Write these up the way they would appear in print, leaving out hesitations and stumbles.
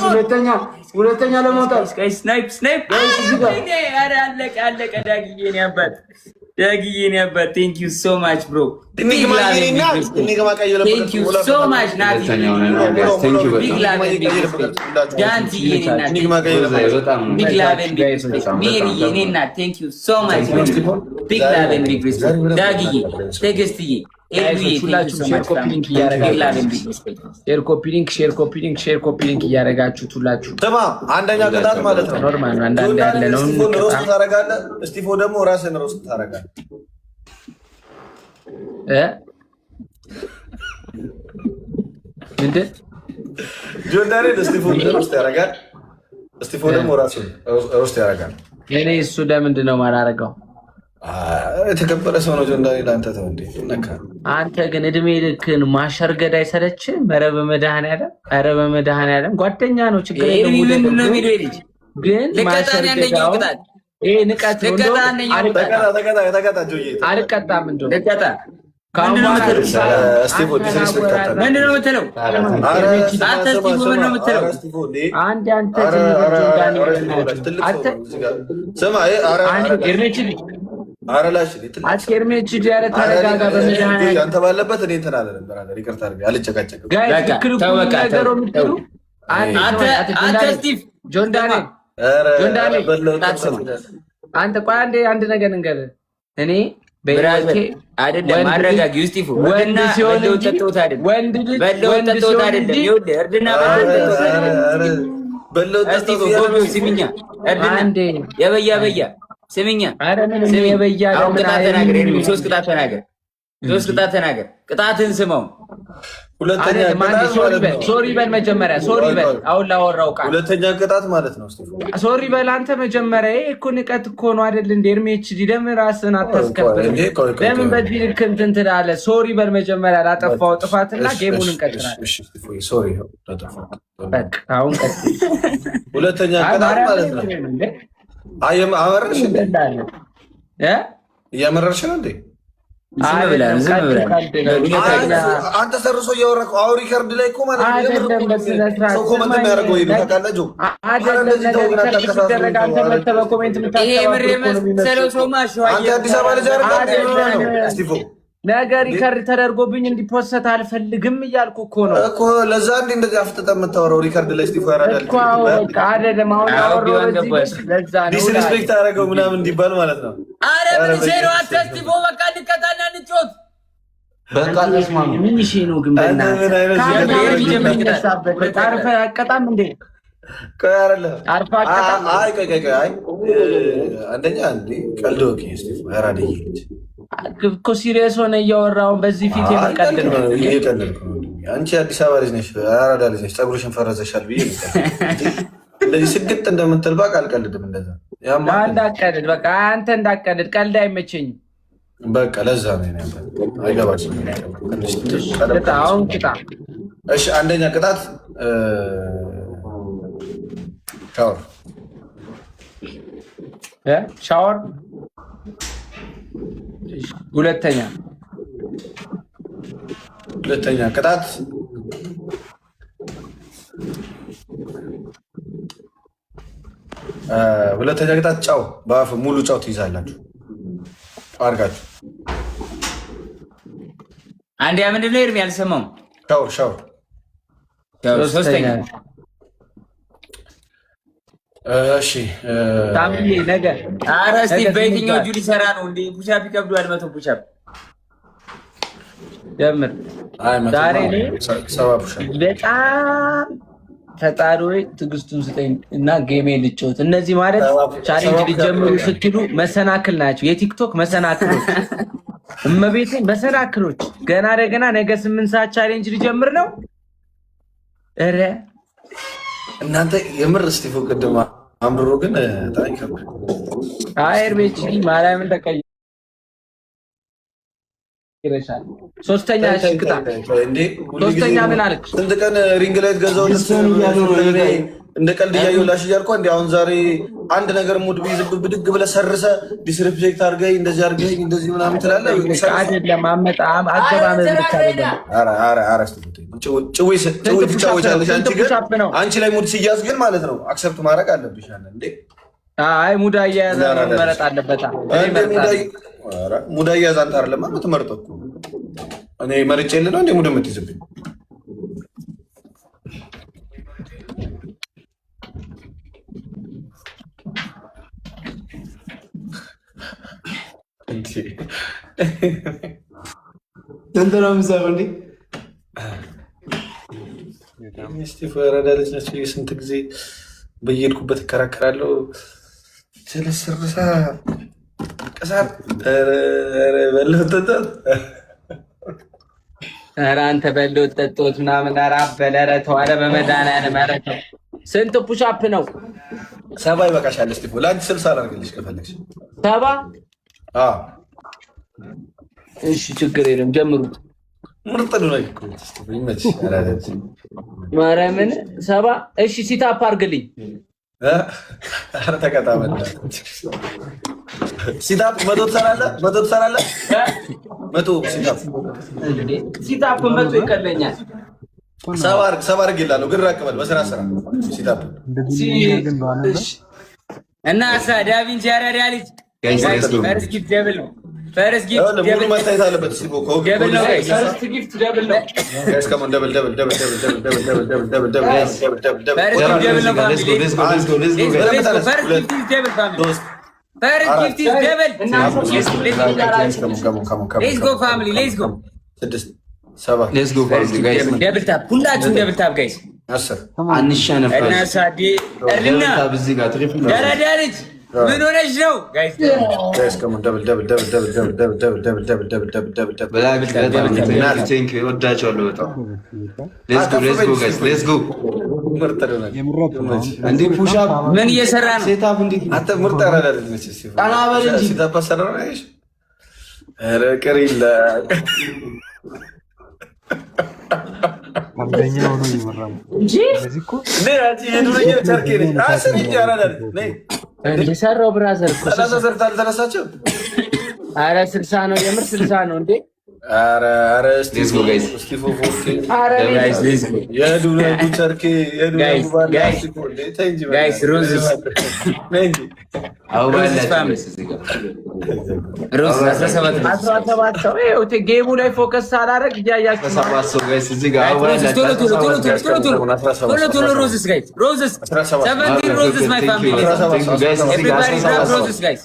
ሁለተኛ ሁለተኛ ለመውጣት Snipe snipe። ኧረ አለቀ አለቀ። ዳግዬ የኔ አባት፣ ዳግዬ የኔ አባት፣ thank you so much, bro. Thank you so much ናቲ። Big love and big respect ዳንትዬ የኔ እናት፣ big love and big respect ሜሪዬ የኔ እናት፣ thank you so much, big love and big respect ዳግዬ፣ ትዕግስትዬ። ሁላችሁም share copy link እያደረጋችሁ፣ share copy link፣ share copy link፣ share copy link እያደረጋችሁት ሁላችሁ። ስማ፣ አንደኛ ቅጣት ማለት ነው። Normal ነው። አንዳንድ ያለ ነው። እስጢፎን roast ታደርጋለህ። እስጢፎ ደግሞ ራስን roast ታደርጋለህ። እ ምንድን? ጆን ዳንኤል እስጢፎን roast ያደርጋል። እስጢፎ ደግሞ ራሱን roast ያደርጋል። እኔ እሱ ለምንድን ነው የማላደርገው? የተከበረ ሰው ነው ጆን ዳንኤል። አንተ ተው እንዴ ነካ። አንተ ግን እድሜ ልክን ማሸርገድ አይሰለችም? ኧረ በመድኃኒዓለም፣ ኧረ በመድኃኒዓለም፣ ጓደኛ ነው፣ ችግር የለውም። ምንድን ነው የሚለው ልጅ? ግን ማሸርገዳው ይሄ ንቀት ነው። እንደውም አልቀጣም፣ እንደውም ልቀጣ። ከአሁን በኋላ እስጢፎ disrespect አታድርግ። ምንድን ነው የምትለው? አንተ እስጢፎ ምንድን ነው የምትለው? አንድ አንተ ዝም በል ጆን ዳንኤል። አንተ ስማ፣ ኤርሜች ኧረ ኤርሜች ያለ ተረጋጋ። በመድኃኒዓለም። አንተ ባለበት እኔ እንትን አልልም brother፣ ይቅርታ አድርገህ አልጨቃጨቅም። Guys፣ ልክ ልኩን ነገረው የምትሉ አንተ ስቲቭ። ጆን ዳንኤል፣ ጆን ዳንኤል፣ አንተ ቆይ አንዴ አንድ ነገር እንገርህ። እኔ በህይወቴ አይደለም አረጋጊው እስጢፎ ወንድ ሲሆን እንጂ ወንድ ልጅ ወንድ ሲሆን እንጂ ይኸውልህ እርድና በለው ጠጥቶት አይደለም። ስሚኛ እርድና የበያ በያ ስሚኛ። ኧረ ምንም የበያ። አሁን ቅጣት ተናገር። ኤርሚ፣ ሶስት ቅጣት ተናገር። ሶስት ቅጣት ተናገር። ቅጣትን ስማው። ሁለተኛ ቅጣት ማለት ነው። Sorry በል መጀመሪያ፣ sorry በል አሁን ላወራው ቃል። ሁለተኛ ቅጣት ማለት ነው። Sorry በል አንተ መጀመሪያ። ይሄ እኮ ንቀት እኮ ነው አይደል? እንደ ኤርሜች ለምን ራስህን አታስከብርም? ለምን በዚህ ልክ እንትን ትላለህ? Sorry በል መጀመሪያ ላጠፋው ጥፋትና game ኡን እንቀጥላለን። Sorry። በቃ አሁን ቀጥል። ሁለተኛ ቅጣት ማለት ነው። አመረርሽ እንዴ? እያመረርሽ ነው እንዴ? ዝም ብለህ ዝም ብለህ። አንተ ሰርሶ እያወራህ አሁን record ላይ እኮ ማለት ነው። ሰው comment የሚያደርገው ይሄ ታውቃለህ? ጆ አይደለም፣ ነገር record ሲደረግ አንተ መተህ በ comment ይሄ ምር የመሰለው ሰው ማሸዋ። አንተ አዲስ አበባ ልጅ አይደል እስጢፎ? ነገር record ተደርጎብኝ እንዲ post አልፈልግም እያልኩ እኮ ነው። እኮ ለዛ እንዴ እንደዚህ አፍጥጠህ የምታወራው record ላይ እስጢፎ ያራዳል እኮ በቃ አይደለም። አሁን ያወራው በዚህ ለዛ ነው። Disrespect አደረገው ምናምን እንዲባል ማለት ነው። አረ ምን ዜሮ አንተ እስጢፎ፣ በቃ እንቀጣና እንጫወት። በቃ ተስማሙ። ምን ይሼ ነው ግን በእናትህ አርፈህ አቀጣም እንዴ? ቆይ አይደለም። አርፈህ አቀጣም። አይ ቆይ ቆይ ቆይ፣ አይ አንደኛ እንዴ ቀልድ okay፣ እስጢፎ ያራዳዬ ልጅ እኮ serious ሆነ እያወራውን በዚህ ፊት የምቀልድ ነው። እየቀለድኩ ነው። አንቺ አዲስ አበባ ልጅ ነሽ፣ አራዳ ልጅ ነሽ፣ ፀጉርሽን ፈረዘሻል ብዬ እንደዚህ ስግጥ እንደምትል ባቅ አልቀልድም። እንደዛ እንዳቀልድ በቃ አንተ እንዳቀልድ፣ ቀልድ አይመቸኝም። በቃ ለዛ ነው አይገባሽም። አሁን ቅጣ። እሺ፣ አንደኛ ቅጣት ሻወር። ሻወር። ሁለተኛ? ሁለተኛ ቅጣት ሁለተኛ ቅጣት ጨው በአፍ ሙሉ ጨው ትይዛላችሁ አድርጋችሁ። አንድ ያ ምንድን ነው ኤርሚ? አልሰማሁም። ሻወር ሻወር። ሶስተኛ? እሺ። ታምዬ ነገ ኧረ እስቲ በየትኛው እጁ ሊሰራ ነው እንዴ? Push-up ይከብደዋል። 100 push-up። ጀምር። ዛሬ እኔ በጣም ፈጣሪ ወይ ትዕግስቱን ስጠኝ እና game ኤ ልጫወት። እነዚህ ማለት challenge ሊጀምሩ ስትሉ መሰናክል ናቸው። የቲክቶክ መሰናክሎች፣ እመቤቴን መሰናክሎች። ገና ለገና ነገ 8 ሰዓት challenge ሊጀምር ነው። ኧረ እናንተ የምር እስጢፎ ቅድም አምርሮ ግን በጣም ይከብዳል። አይ ኤርሜች ማርያምን ተቀይረሻል። ሶስተኛ እሺ፣ ቅጣት ሶስተኛ ምን አልክ? ስንት ቀን ring light ገዛው። እንደ ቀልድ እያየሁ ላሽ እያልኩ እንደ አሁን ዛሬ አንድ ነገር mood ቢይዝብህ ብድግ ብለህ ሰርሰህ disrespect አድርገኝ፣ እንደዚህ አድርገኝ፣ እንደዚህ ምናምን ትላለህ። አይደለም፣ አመጣ አገባበብ ልክ አይደለም። ኧረ ኧረ ኧረ ጭዌ ትጫወቻለሽ አንቺ ግን፣ አንቺ ላይ mood ሲያዝ ግን ማለት ነው accept ማድረግ አለብሽ። እንዴ! አይ፣ mood አያያዝ መመረጥ አለበት። Mood አያያዝ አንተ አይደለም የምትመርጠው እኮ፣ እኔ መርጬልህ ነው እንዴ mood የምትይዝብኝ? ስንት ነው የምትሰራው እንዴ? ስቲፎ ያራዳ ልጅ ነች። ስንት ጊዜ በየሄድኩበት እከራከራለሁ። ስለስርሳ ቅሳት በለው ጠጣት። ኧረ አንተ በለው ጠጦት ምናምን። ኧረ አበለ፣ ኧረ ተው፣ ኧረ በመድኃኒዓለም ኧረ ተው። ስንት push up ነው? 70 ይበቃሻል። እስጢፎ፣ ለአንቺ 60 አላድርግልሽ ከፈለግሽ። 70? እሺ፣ ችግር የለም፣ ጀምሩት። ምርጥ ነው እኮ እስጢፎ፣ ይመችሽ። ማርያምን 70። እሺ፣ sit up አድርግልኝ። ኧረ ተቀጣ በእናትህ። Sit up 100 ትሰራለህ? 100 ትሰራለህ? 100 sit up። Sit up 100 ይቀለኛል። 70 አድርግ፣ 70 አድርግ ይላለሁ፣ ግን ራቅ በል፣ በስራ ስራ sit up። እና ሳ ዳቪንቺ ያራዳ ልጅ፣ first gift double ነው። First gift ሙሉ double መታየት አለበት። እስጢፎ Double ነው guys። First gift double ነው። Guys, come on, double, double, double, double, double, double, double, double, double, double, double, double. First gift double ነው family። Let's go, let's go, let's go. Let's go. First gift is double, family. ሶስት። First gift is double. Let's go, family, let's go. ስድስት፣ ሰባት። Let's go, family, guys. Double tap፣ ሁላችሁም double tap, guys. 10። አንሸነፍ። እና ሳዲ እርና Double tap እዚህ ጋር triple ነው። ያራዳ ልጅ ምን ሆነሽ ነው guys? Guys, come on, double, double, double, double, double, double, double, double, double, double, double, double. በጣም በጣም thank you፣ እወዳቸዋለሁ በጣም። Let's go, let's go, guys, let's go. ምርጥ ነው። እንዴ፣ push up ምን እየሰራ ነው? Sit up እንዴት ነው? አንተ ምርጥ አራዳ ልጅ ነች። እስኪ ቀና በል እንጂ። Sit up አሰራር ነው ያየሽ? ኧረ ቅር ይላ አንደኛ ሆኖ እየመራ ነው። እንጂ። እነዚህ እኮ ነይ አንቺ የዱርዬ ጨርቄ ነች። አስር እንጂ አራዳ ልጅ ነይ። እንደሰራው brother እኮ። 30 ሰርታ አልተነሳችም። አረ 60 ነው፣ የምር 60 ነው እንዴ? ኧረ ኧረ እስቲ Let's go, guys. እስጢፎ ፎርቴ። አረ Guys, let's go. የዱረጉ ጨርቄ የዱረጉ Guys, ባላ guys, እስጢፎ እንዴ፣ ተይ እንጂ። Guys, roses. ነይ እንጂ። አበባ Roses ያላችሁ family. Guys እዚህ ጋር። ሮዝ 17 ነው። 17 ሰው ይኸው game ኡ ላይ focus ሳላረግ እያያችሁ ነው። 17 ሰው guys እዚህ ጋር አበባ Roses ቶሎ ያላችሁ። ቶሎ ቶሎ ቶሎ ቶሎ ቶሎ ቶሎ ቶሎ roses, guys, roses, 17 roses, my family. Guys እዚህ ጋር Everybody drop 17 roses, guys.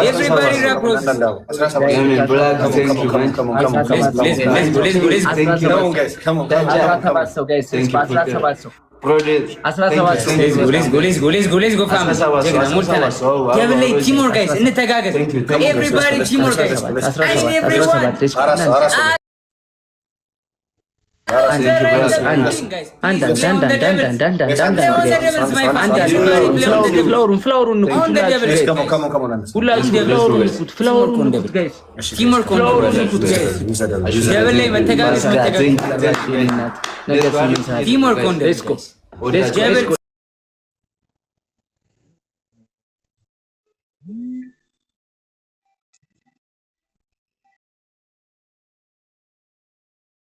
Everybody drop roses. ለምን ብላክ thank you, man. Let's go, let's go, let's go. Thank you. 17 ሰው guys፣ 17 ሰው፣ 17 ሰው። Let's go, let's go, let's go, let's go, let's go, family. 17 ጀግና ሞልተናል። Double ላይ teamwork, guys፣ እንተጋገዝ። Everybody teamwork, guys. I need everyone. 17። አንድ አንድ አንድ አንድ አንድ አንድ አንድ አንድ አንድ አንድ flower ኡን flower ኡን ንኩት። ሁላችሁ flower ኡን ንኩት። Flower ኡን ንኩት guys። Teamwork on Flower ኡን ንኩት guys። Double ላይ መተጋገዝ መተጋገዝ። ነገ 8 ሰዓት። Teamwork on Let's go, let's go. Double.